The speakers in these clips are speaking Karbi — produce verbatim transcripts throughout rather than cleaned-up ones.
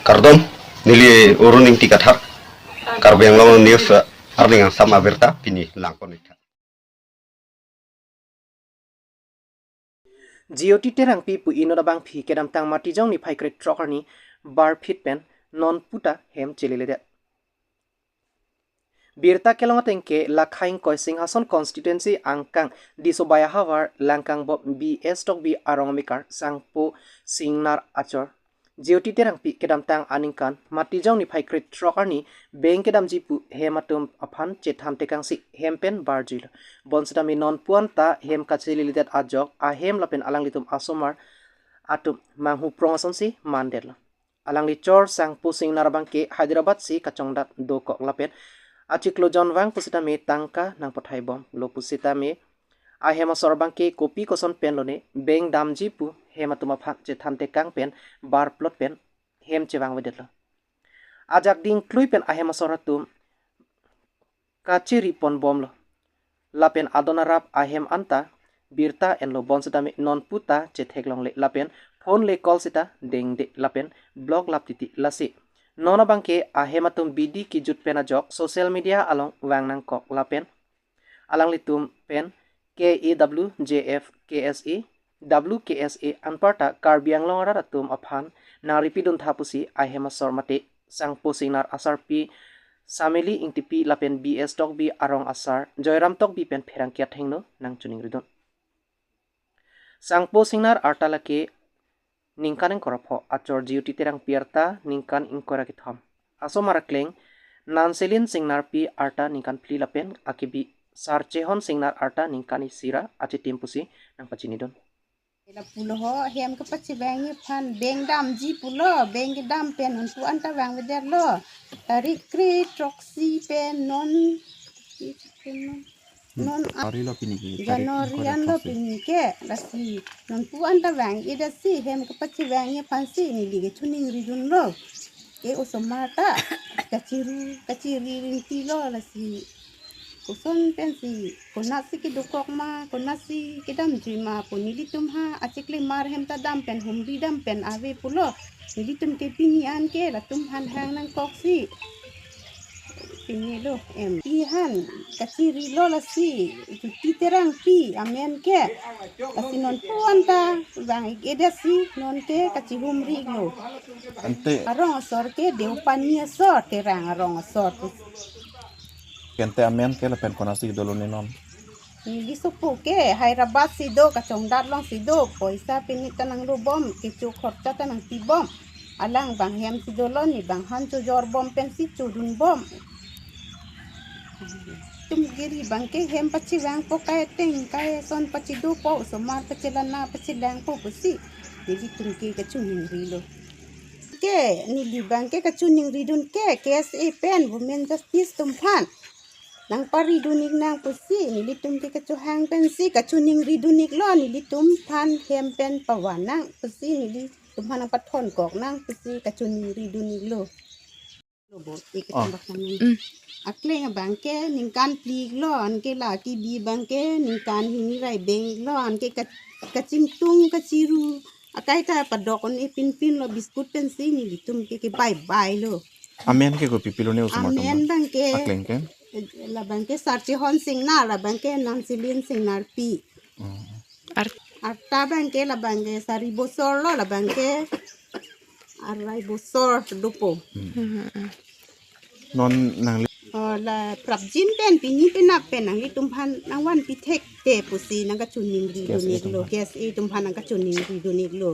Kardom, neli Arun Ingti Kathar, Karbi Anglong News, eh, arni angsam abirta pini langpon-ik tha. Jyoti Terangpi pu inut abangpi kedamtang Matijong niphai krethrok arni barphit pen nonputa hem cheleledet. Birta kelong ateng ke Lakhaing Koising Hason constituency angkang Disobai ahavar Langkangbom B S Tokbi arong amekar Sangpo Singnar achor Jyoti Terangpi kedamtang aningkan Matijong niphai krethrok arni beng kedamji pu hem atum aphan chethan tekangsi hem pen barjuilo. Bonsitame nonpu anta hem kacheleledet ajok ahem lapen alanglitum asomar atum manghuprong asonsi mandetlo. Alangli chor Sangpo Singnar abangke Hyderabad si kachongdat dokok lapen achiklo jonvang pusitame tangka nangpathaibomlo pusitame ahem asor abangke kopi koson pen lone beng damji pu hem atum aphan chethan tekang pen barplot pen hem chevangvedetlo. Ajak dingklui pen ahem asor atum kachiri ponbomlo. Lapen adon arap ahem anta birta enlo bonsitame nonputa chetheklongle lapen phone le call sita dengde lapen block lap titi lasi. Non abangke ahem atum bidi kejut pen ajok social media along vang nangkok lapen alanglitum pen K A W J F K S A, W K S A anparta Karbi Anglong arat atum aphan nangripiduntha pusi ahem asor mate Sangpo Singnar asarpi Sameli Ingtipi lapen B S Tokbi arong asar Joyram Tokbi pen pherangke athengno nangchiningridun. Sangpo Singnar arta lake ningkan ingkoi ra pho, achor Jyoti Terangpi arta ningkan ingkoi ra kethom. Asomar akleng Nanselin Singnarpi arta ningkan phli lapen akebi Sarchehon Singnar arta ningkan isi ra achitim pusi nangpachinidun. Lapulo ho hem kepachevangji aphan beng damji pulo, beng kedam pen nonpu anta vangvedetlo. Tarik kre throksi pen non, non January lo pini ke, tarik January ingkoi ra anlo throksi. Pini ke, lasi nonpu anta vang-edet si hem kepachevangji aphansi neli kachiningridunlo. Ke osomar ta kachiri, kachiri rinti lo lasi. Koson pensi, konatsi kedokok ma, konatsi kedamjui ma pu nelitum ha achiklo mar hem ta dam pen humri dam pen ave pulo. Nelitum ke pini an ke latum aphan hang nangkoksi. Pini lo em. Pi aphan kachirilo lasi, Jyoti Terangpi amen ke. Lasi nonpu anta vang-edet si non ke kachihumrilo. Ante arong asor ke Deopani asor, Terang arong asor. Ante amen ke lapen konatsi dolo ne non? Neli sopo ke Hyderabad si do, kachongdat along si do, poisa pini ta nanglobom, kecho khorcha ta nangpibom. Alang bang hem si dolo, ne bang aphan chojorbom pensi chodunbom. Tum giri abangke hem pachevangpo, kai ateng kai ason pachedopo, osomar pachelana pachelangpo pusi nelitum ke kachiningrilo. Ke neli abangke kachiningridun ke K S A pen Women Justice atum aphan nangparidun-ik nang pusi nelitum ke kachohang pensi kachiningridun-iklo, nelitum aphan hem pen pavan nang pusi nelitum aphan nangpathonkok nang pusi kachiningridun-iklo. Lobo, ik Oh. Tambah kami. Mm. Akleng abangke ningkan phli-iklo, anke la akebi abangke ningkan hini ra beng-iklo, anke ka-, kachingtung kachiru akai ta padok un-e pinpin lo, biscuit pensi nelitum ke kebaibai lo. Amen ke kopi pilo ne osomar atum? Amen abangke, akleng ke? La abangke Sarchehon Singnar, la abangke Nanselin Singnarpi. Hmm. Ar- Arta abangke, la abangke sari bosor lo, la abangke arai bosor dopo. Hmm. Hmm, hmm, hmm. Non nangli- Oh, la prapjin pen, pini penap pen nanglitum aphan nangvanpi thekte pusi nangkachiningridun-iklo, K S A atum aphan. K S A atum aphan nangkachiningridun-iklo.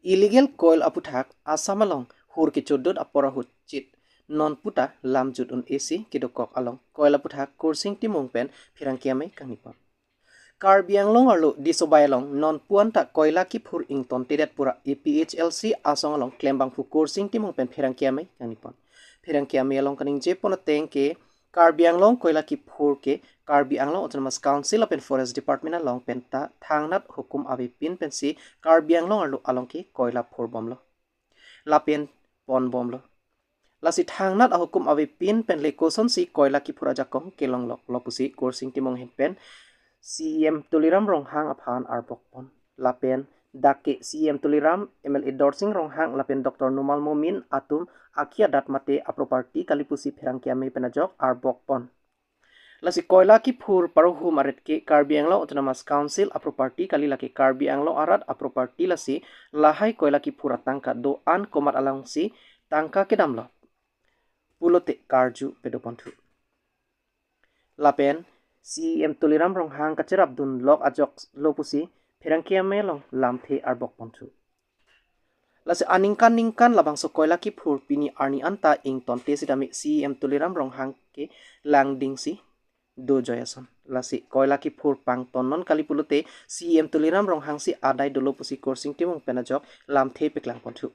Illegal coal aputhak Assam along hur kechodot apor ahut chit nonputa lam jut un-e si kedokok along coal aputhak Kursing Timung pen pherangke amei kangnipon. Karbi Anglong arlo Disobai along nonpu anta koila kiphur ingtontedet pu ra A P H L C asong along klembangphu Kursing Timung pen pherangke amei kangnipon. Pherangke amei along kaningjepon ateng ke Karbi Anglong koila kiphur ke Karbi Anglong Autonomous Council lapen Forest Department along penta thangnat hukum avepin pensi Karbi Anglong arlo along ke koila phurbomlo lapen ponbomlo. Lasi thangnat ahukum avepin pen le kosonsi koila kiphur ajakong kelongloklo pusi Kursing Timung ahin pen C E M Tuliram Ronghang aphan arbokpon. Lapen Dak ke C E M Tuliram, M L A Dorsing Ronghang lapen Doctor Numal Momin atum akhi adat mate aproperty kali pusi pherangke amei pen ajok arbok pon. Lasi koila kiphur parohum aret ke Karbi Anglong Autonomous Council aproperty kali, lake Karbi Anglong arat aproperty, lasi lahai koila kiphur atangka do-an komat alongsi tangka kedamlo pulote karju pedoponthu. Lapen C E M Tuliram Ronghang kacherapdun lok ajoklo pusi pherangke amei along lamthe arbok ponthu. Lasi aningkan ningkan labangso koila kiphur pini arni anta ingtonte sitame C E M Tuliram Ronghang ke langdingsi dojoi ason. Lasi koila kiphur pangtonnon kali pulote C E M Tuliram Ronghang si adai dolo pusi Kursing Timung pen ajok lamthe peklang ponthu.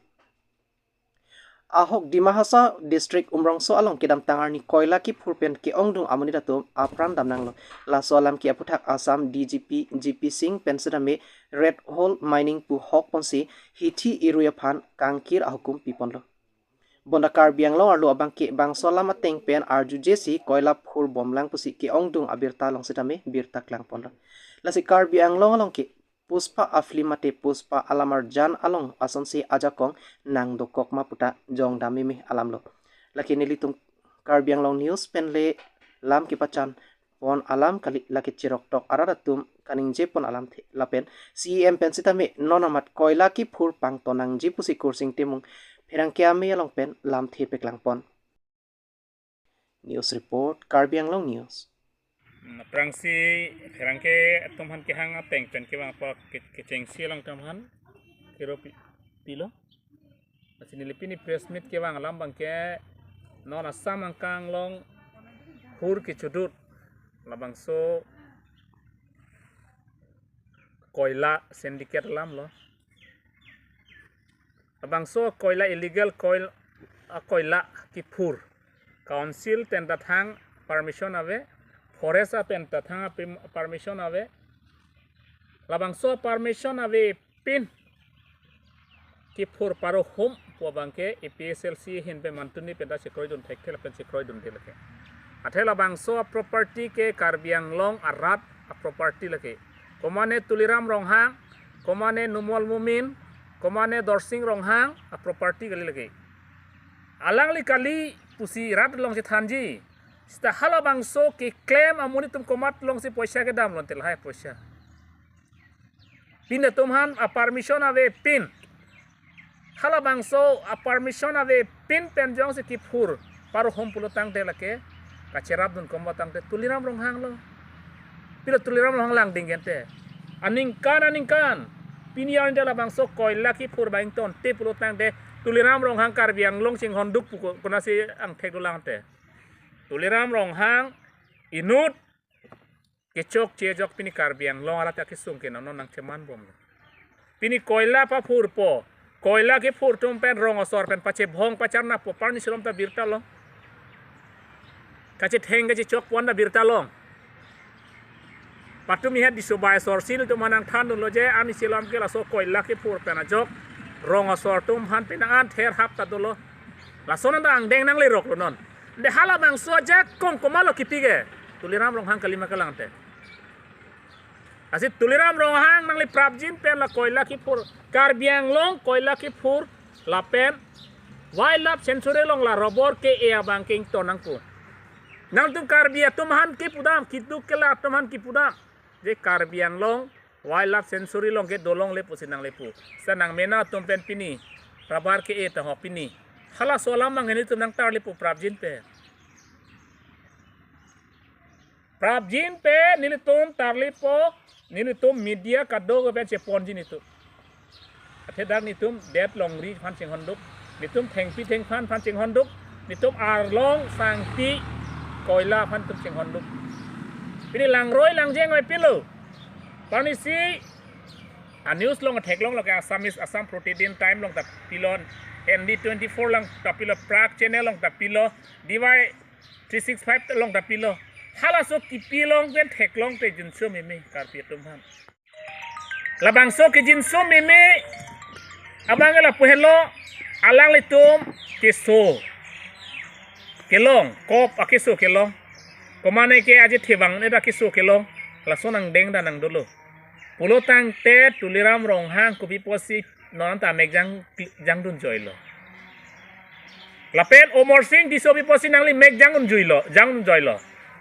Ahok Dima Hasao District Umrongso along kedamtang arni koila kiphur pen ke-ongdung amonit atum apran damnanglo. Laso alam ke aputhak Assam D G P G P Singh pen sitame Red Hole Mining pu hok ponsi hithi irui aphan kangkir ahukum piponlo. Bonta Karbi Anglong arlo abang ke bangso alam ateng pen arjujesi koila phur bomlang pusi ke-ongdung abirta along sitame birta klangponlo. Lasi Karbi Anglong along ke Pushpa a-film mate Pushpa alam arjan along asonsi ajakong nangdokok ma puta jongdam meme alamlo. Lake nelitum Karbi Anglong News pen le lam kepachan pon alam kali, lake cheroktok arat atum kaningje pon alamthe. Lapen C E M pen sitame non amat koila kiphur pangton nangji pusi Kursing Timung pherangke amei along pen lamthe peklang pon. News report, Karbi Anglong News. Hmm, aphrangsi pherangke atum aphan kehang ateng pen kevang apa ke-, kechengsi along atum aphan kero pi-, pilo. Lasi neli pini press meet kevang alam abang ke non Assam angkang along hur kechudut labangso koila syndicate alamlo. Labangso koila, illegal koil-, a koila kiphur. Council pen ta thang permission ave, forest pen ta thang apim-, permission ave. Labangso permission avepin kiphur parohum pu abang ke A P H L C ahin pen mantuni pen ta chekroidun thekthe lapen chekroidunde lake. Athe labangso a-property ke Karbi Anglong arat a-property lake. Komane Tuliram Ronghang, komane Numal Momin, komane Dorsing Ronghang a-property kali lake. Alangli kali pusi rat along chethanji. Seta halabangso keklem amonit atum komat alongsi poisa kedamlo ante lahai poisa. Pini atum aphan a-permission avepin, halabangso a-permission avepin pen jongsi kiphur parohum pulo tangte lake kacherapdun kombo tangte Tuliram Ronghang lo. Pilo Tuliram Ronghang langding gente. Aningkan aningkan pini arni labangso koila kiphur abang ingtonte pulo tangte Tuliram Ronghang Karbi Anglong chinghonduk pu ko-, konatsi angthek dolang te. Tuliram Ronghang inut kechokche ajok pini Karbi Anglong arat akesung ke non nangcheman bomlo. Pini koila paphurpo, koila kiphur atum pen rong asor pen pachebhong pacharnapo, arni silom ta birta long. Kachetheng kachechok pon ta birta long. Patumi het diso bai asor si nelitum aphan nangthandunlo je arni silom ke laso koila kiphur pen ajok rong asor atum aphan pina an ther hap ta dolo. Lason anta angdeng nangleroklo non. De halabangso ajakong komatlo kipi ke? Tuliram Ronghang kali ma kalang te. Lasi Tuliram Ronghang nangli prapjin pen la koila kiphur, Karbi Anglong koila kiphur lapen Wildlife Sanctuary along la robor ke-e abang ke ington nangpo. Nangtum Karbi atum aphan kipudam, keduk kelak atum aphan kipudam. Je Karbi Anglong Wildlife Sanctuary along ke dolongle pusi nanglepo. Seta nangmena atum pen pini rubber ke-e ta ho pini. Halaso alam abang nelitum nangtarlepo prapjin pen. Prapjin pen nelitum tarlepo, nelitum media kadokave pen cheponji nelitum. Athe dak nelitum det longri aphan chinghonduk, nelitum thengpi thengphan aphan chinghonduk, nelitum arlong sangti koila aphan nelitum chinghonduk. Pini langroi langjeng oi pilo. Arnisi a-news along theklonglo ke Assamese, Assam Pratidin Time along ta pilo, N D twenty-four along ta pilo, Prag Channel along ta pilo, D Y three six five along ta pilo. Halaso kipi along pen theklong te jinso meme Karbi atum aphan. Labangso ke jinso meme abang ke lapu helo, alanglitum keso kelong, kop akeso kelong. Komane ke aje thevang ne ta keso kelong. Lason angdeng ta nangdolo. Pulo tangte Tuliram Ronghang kopi pusi non ta mek jang, jangdun joilo. Lapen Amarsing Tisso pi pusi nangli mek jangdun joilo, jangdun joilo.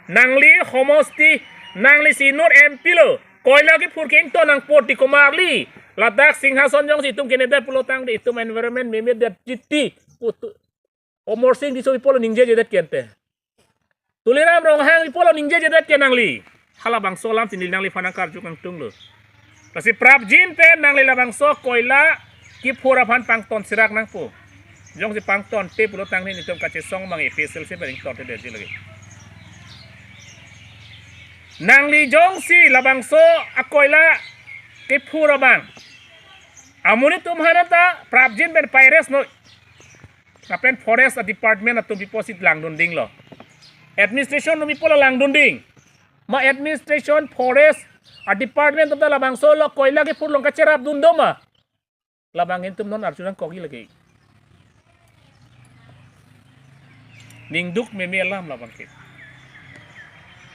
Nangli homosti, nangli si inut M P lo. Koila kephur ke ington nangpo ti komarli. Ladak Singhason jongsi itum kenede pulo tangte itum environment memedet jiti. Putu. Amarsing Tisso pi pulo ningjejedet kente. Tuliram Ronghang pi pulo ningjejedet ke nangli. Halabangso alam si neli nangliphan nangkarju kangtunglo. Lasi prapjin pen nangli labangso koila kephur aphan pangton sirak nangpo. Jongsi pangtonte pulo tangte nelitum kachesong abang A P H L C pen ingtonte detji lake. Nangli jongsi labangso akoila kephur abang amonit atum aphan ta prapjin pen pai-arrest noi. Lapen forest department atum pi pusi langdundinglo. Administration atum pi pulo langdunding. Ma administration, forest department atum ta labangso lo koila kephur along kacherapdun do ma? Labang itum non arju nangkokji lake. Ningduk meme alam labang ke.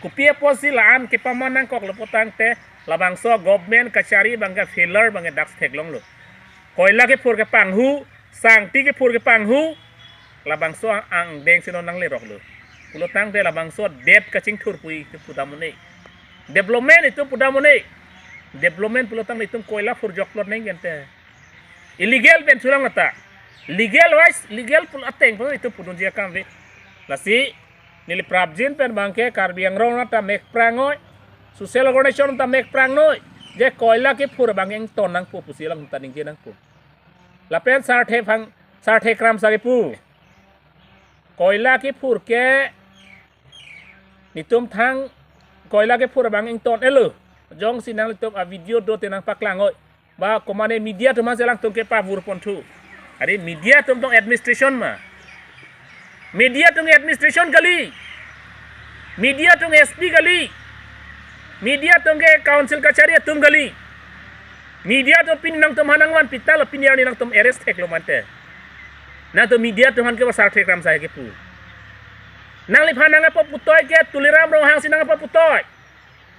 Kopi apotsi la-an kepaman nangkoklo pulo tangte labangso government kachari abang ke failure abang ke dak theklonglo. Koila kephur ke panghu, sangti kephur ke panghu, labangso angdeng si non nangleroklo. Pulo tangte labangso det kachingthur pu itum pudam un-e. Development itum pudam un-e. Development pulo tangte itum koila phurjoklo neng kente. Illegal pen chulang ata. Legal wise, legal pul ateng pu itum pudunji akam ave. Lasi neli prapjin pen abang ke Karbi Anglong arat ta mek prangnoi. Social organization ta mek prangnoi. Je koila kephur abang ington nangpo pusi alang ta ningje nangpo. Lapen sarthe phang, sarthe Kramsa kepu. Koila kephur ke nelitum thang koila kephur abang ington-etlo. Jongsi nanglitum avideo dote nangpaklang oi. Ba komatne media atum aphansi alangtum kepavur ponthu. Are media atum tong administration ma. Media atum administration kali. Media atum S P kali. Media atum ke council kachari atum kali. Media atum pini nangtum aphan nangvanpi tanglo, pini arni nangtum arrest theklo mante. Nangtum media atum aphan ke ba sarthe Kramsa kepu. Nangliphan nangkepu putoi ke Tuliram Ronghang si nangkepu putoi.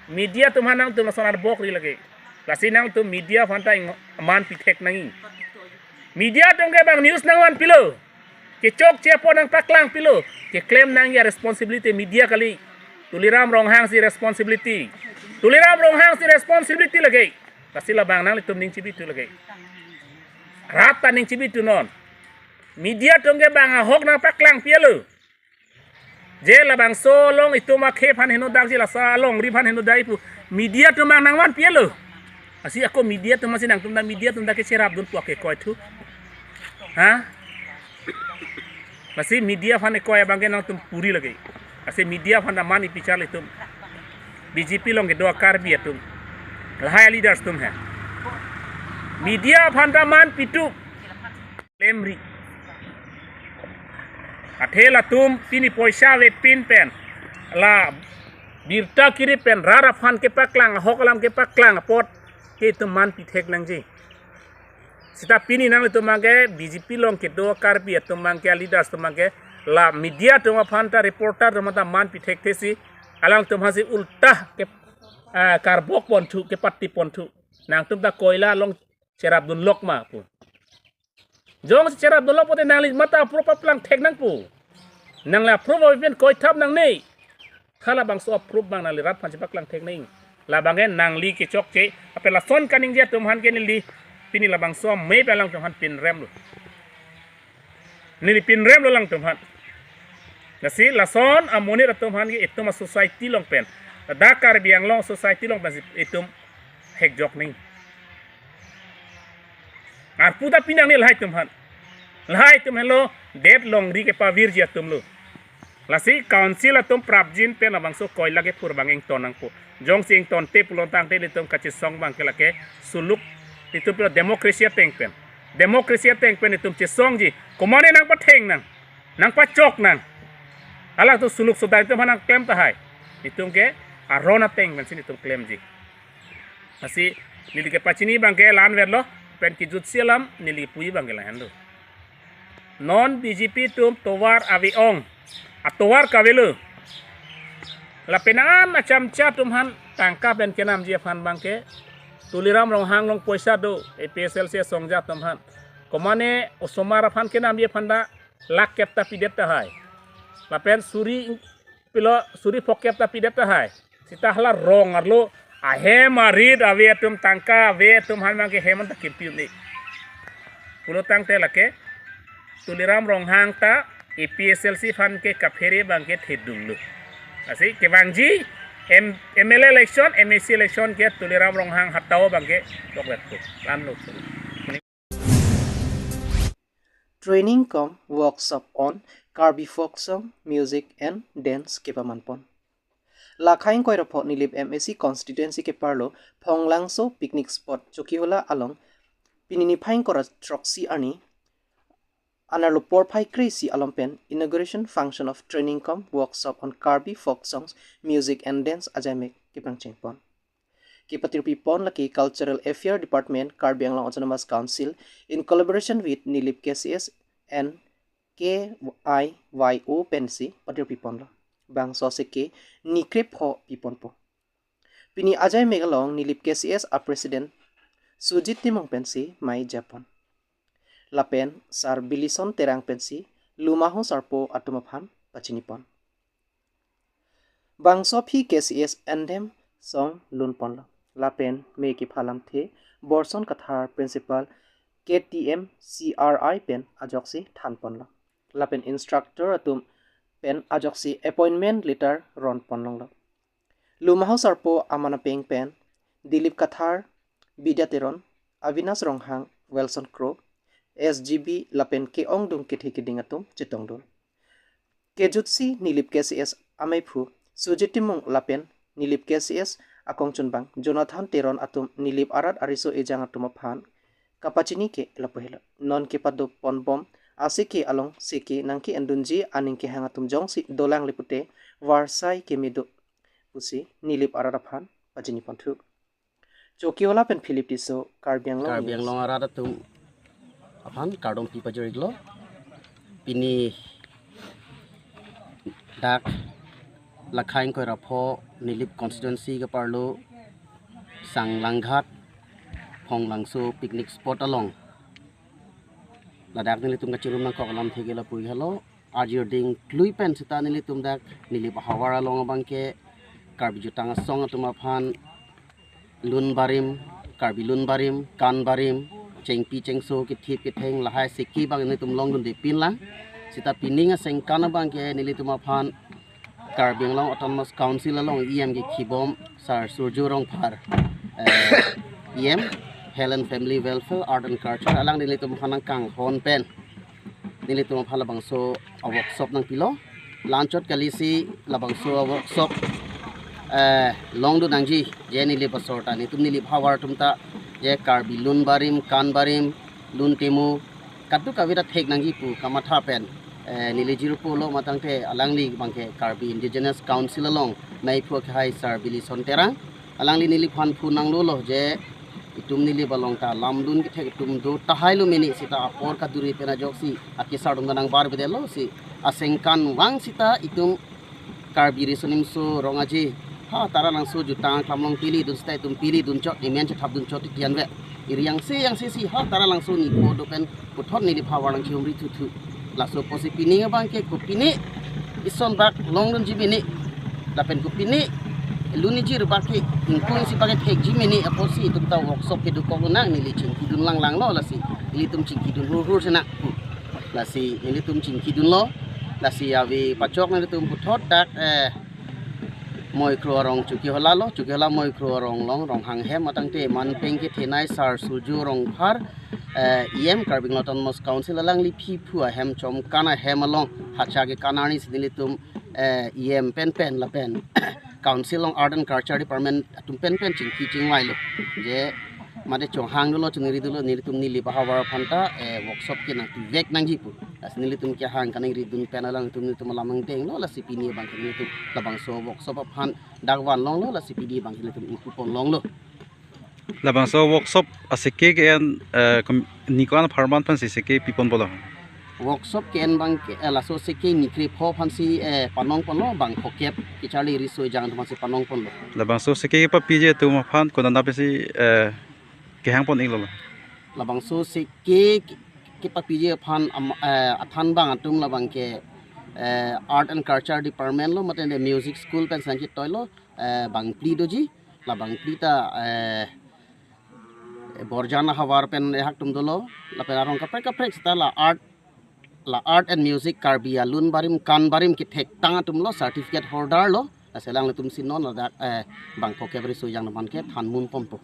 Media atum aphan nangtum lason arbokri lake. Lasi nangtum media aphan ta ing-, manpi thek nangji. Media atum ke bang news nangvanpilo. Kechokche apot nangpaklangpilo. Keklem nangji aresponsibility media kali. Tuliram Ronghang si responsibility. Tuliram Ronghang si responsibility lake. Lasi labang nanglitum ning chibitu lake. Rat ta ning chibitu non. Media atum ke bang ahok nangpaklangpilo. Je labangso along itum akhei aphan henodakji, laso alongri aphan henodakji pu media atum abang nangvanpilo. Lasi ako media atum aphansi nangtum ta media atum ta kecherapdun puak ke koi thu. Ha? Lasi media aphan ekoi abang ke nangtum puri lake. Lasi media aphan ta man ipichar itum. B J P along kedo Karbi atum. Lahai leaders atum he. Media aphan ta manpi tu. Klemri. Athe latum pini poisa avepin pen, la birta kiri pen rat aphan kepaklang, ahok alam kepaklang apot ke itum manpi thek nangji. Seta pini nanglitum abang ke B J P along kedo Karbi atum abang ke, leaders atum abang ke, la media atum aphan ta, reporter atum ta manpi thekthesi, alangtum aphansi ulta ke, ah, karbok ponthu, kepati ponthu. Nangtum ta koila along cherapdunlok ma pu. Jongsi cherapdunlok pote nangli mate approve paplang thek nangpo. Nangli approve pen koithap nangne. Halabangso approve abang nangli rat aphansi paklang thek nang. Labang ke nangli kechokche. Apot lason kaningje atum aphan ke neli pini labangso amei pen alangtum aphan pinremlo. Neli pinremlo alangtum aphan. Lasi lason amonit atum aphan ke itum a-society along pen, dak Karbi Anglong society along pensi itum hekjok nang. Arpu ta pi nangne lahai atum aphan. Lahai atum henlo det longri kepavirji atumlo. Lasi council atum prapjin pen labangso koila kephur abang ington nangpo. Jongsi ingtonte pulo tangte nelitum kachesong abang ke lake suluk, itum pilo democracy ateng pen. Democracy ateng pen itum chesongji. Komatne nangpatheng nang, nangpachok nang. Alangtum suluk sudar itum aphan nangklem tahai. Itum ke aron ateng pensi itum klemji. Lasi neli kepachini abang ke la-an verlo, pen kejutsi alam neli puji abang ke lahenlo. Non B J P atum tovar ave-ong, atovar kavelo. Lapen an achamcha atum aphan tangka pen kenamji aphan abang ke Tuliram Ronghang along poisa do, A P H L C asongja atum aphan. Komane osomar aphan kenamji aphan ta lakh kep ta pidet tahai. Lapen suri pilo suri phokep ta pidet tahai. Seta hala rong arlo ahem arit ave atum, tangka ave atum aphan abangke hem anta kimpi un-e. Pulo tangte lake Tuliram Ronghang ta A P H L C aphan ke kaphere abangke thedunglo. Lasi kevangji M-, M L A election, M A C election ke Tuliram Ronghang hatao abangke dokvetpo. Lanlo. Training cum workshop on Karbi folk song, music and dance kepamanpon. Lakhai ingkoi ra pho Nilip M A C constituency keparlo Phonglangso picnic spot Chokihola along pini niphai ingkoi ra throksi arni anerlo porphai kre-isi along pen inauguration function of training cum workshop on Karbi folk songs, music and dance ajaimek kepangchengpon. Kepatirpipon lake Cultural Affair Department, Karbi Anglong Autonomous Council, in collaboration with Nilip K C S and K I Y O pensi patirpiponlo. Bangso aseke ni krepho piponpo. Pini ajaimek along Nilip K C S a President Sujit Timung pensi mei japon. Lapen Sar Bilison Terang pensi Lumaho Sarpo atum aphan pachinipon. Bangso aphi K C S anthem song lunponlo. Lapen me kephalamthe Borson Kathar Principal K T M C R I pen ajoksi thanponlo. Lapen instructor atum pen ajoksi appointment letter ronpon longlo. Lumaho Sarpo amanapeng pen Dilip Kathar, Bidya Teron, Avinash Ronghang, Wilson Kro, S G B lapen ke-ongdung kethe keding atum chetongdun. Kejutsi Nilip K C S ameiphu Sujit Timung lapen Nilip K C S akongchunbang Jonathan Teron atum Nilip arat ariso ejang atum aphan kapachini ke lapu helo. Non kepadoponbom aseke along seke nangke-endunji aning kehang atum jongsi dolang le pute varsai keme do pusi Nilip arat aphan pachiniponthu. Chokihola pen Philip Tisso, Karbi Anglong Karbi News. Anglong arat atum aphan kardom pipajir-iklo. Pini dak Lakhai ingkoi ra pho Nilip constituency keparlo Sanglanghat Phonglangso picnic spot along ladak nelitum kachirum nangkok alamthe ke lapu helo. Arjir ding klui pen seta nelitum dak Nilip ahavar along abangke Karbi jutang asong atum aphan lun barim, Karbi lun barim, kan barim, chengpi chengso, kethip ketheng, lahai seke abang nelitum longdunde pinlang. Seta pining asengkan abangke nelitum aphan Karbi Anglong Autonomous Council along E M kekhibom Sar Surjya Rongphar, eh, E M Health and Family Welfare, Art and Culture, alang nelitum aphan nangkanghon pen nelitum aphan labangso a-workshop nangpilo. Lanchot kalisi labangso a-workshop, eh, longdun nangji, je Nilip asor ta, nelitum Nilip havar atum ta, je Karbi lun barim, kan barim, lun temu, kadokave ta thek nangji pu kamatha pen, eh, neli jirpo lo matangte alangli abangke Karbi Indigenous Council along meiphu akhai Sar Bilison Terang. Alangli neliphan phunanglo lo je itum Nilip along ta lamlun kethek atum do tahai lo mene seta apor kaduri pen ajoksi akesar atum ta nangbarbedet lo si asengkan vang seta itum Karbi Riso Nimso Rong Aje ha Taralangso jutang aklam along pilidun seta itum pilidun chot, nemen chethapdun chot titi anvet. Iri angse angse si ha Taralangso nipo do pen puthot Nilip havar nangchihumri thuthu. Laso apotsi pini abangke kopine ison bak longdunji mene lapen kopine lun iji rebak ke ingkung isi bak ke thekji mene apotsi itum ta workshop kedokok nang, neli chingkidun langlanglo, lasi nelitum chingkidun hurhur sena. Lasi nelitum chingkidunlo, lasi ave pachok nelitum puthot dak, eh, Moikro arong Chokihola lo, Chokihola Moikro arong along Ronghang hem atangte manpeng kethenei Sar Surjya Rongphar, eh, E M Karbi Anglong Autonomous Council alangli phiphu ahem chomkan ahem along hacha kekan arni si nelitum, eh, E M penpen lapen Council along Art and Culture Department atum penpen chingki chingvailo. Je mate chonghang dolo, choningri dolo, nelitum Nilip ahavar aphan ta, eh, workshop ke nangtuvek nangji pu. Lasi nelitum kehang kaningridun pen alangtum nelitum alam angtenglo, lasi pini abangke nelitum labangso workshop aphan dak vanlonglo, lasi pini abangke nelitum ingkupon longlo. Labangso workshop aseke ke-en, eh, kom-, ni ko-an apharman aphansi seke piponbolo? Workshop ke-en abang ke, eh, laso seke ni krepho aphansi, eh, panong ponlo, bang phokep kecharli riso ejang atum aphansi panong ponlo. Labangso seke kepapiji atum aphan konat pensi, eh, kehang pon-iklo? Labangso seke ke- kepapiji aphan am- eh, athan abang atum labang ke, eh, Art and Culture Department lo, mate music school pen sangkit toilo, eh, bang phli doji, labang phli ta, eh, Borjan ahavar pen ehak atum dolo, lapen arong kaprek kaprek seta la art, la art and music Karbi alun barim kan barim kethektang atum lo, certificate holder lo, lasi alanglitumsi non ladak, eh, bang phokep riso ejang atum aphan kethan mun ponpo.